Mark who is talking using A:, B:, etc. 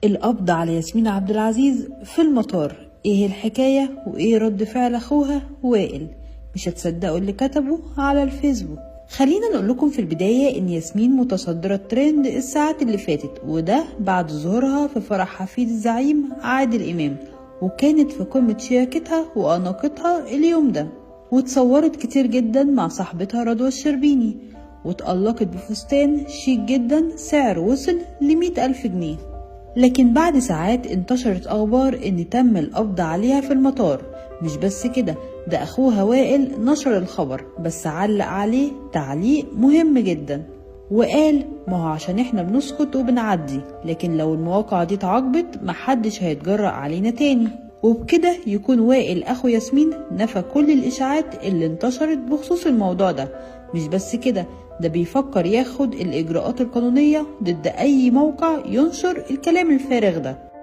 A: القبض على ياسمين عبد العزيز في المطار، ايه الحكاية وايه رد فعل اخوها وائل؟ مش هتصدقوا اللي كتبه على الفيسبوك. خلينا نقول لكم في البداية ان ياسمين متصدرة الترند الساعات اللي فاتت، وده بعد ظهورها في فرح حفيد الزعيم عادل امام، وكانت في قمة شياكتها واناقتها اليوم ده، وتصورت كتير جدا مع صاحبتها رضوى الشربيني، وتألقت بفستان شيك جدا سعره وصل ل100,000 جنيه. لكن بعد ساعات انتشرت اخبار ان تم القبض عليها في المطار. مش بس كده، ده اخوها وائل نشر الخبر، بس علق عليه تعليق مهم جدا وقال ما هو عشان احنا بنسكت وبنعدي، لكن لو المواقع دي اتعاقبت محدش هيتجرأ علينا تاني. وبكده يكون وائل اخو ياسمين نفى كل الاشاعات اللي انتشرت بخصوص الموضوع ده. مش بس كده، ده بيفكر ياخد الإجراءات القانونية ضد أي موقع ينشر الكلام الفارغ ده.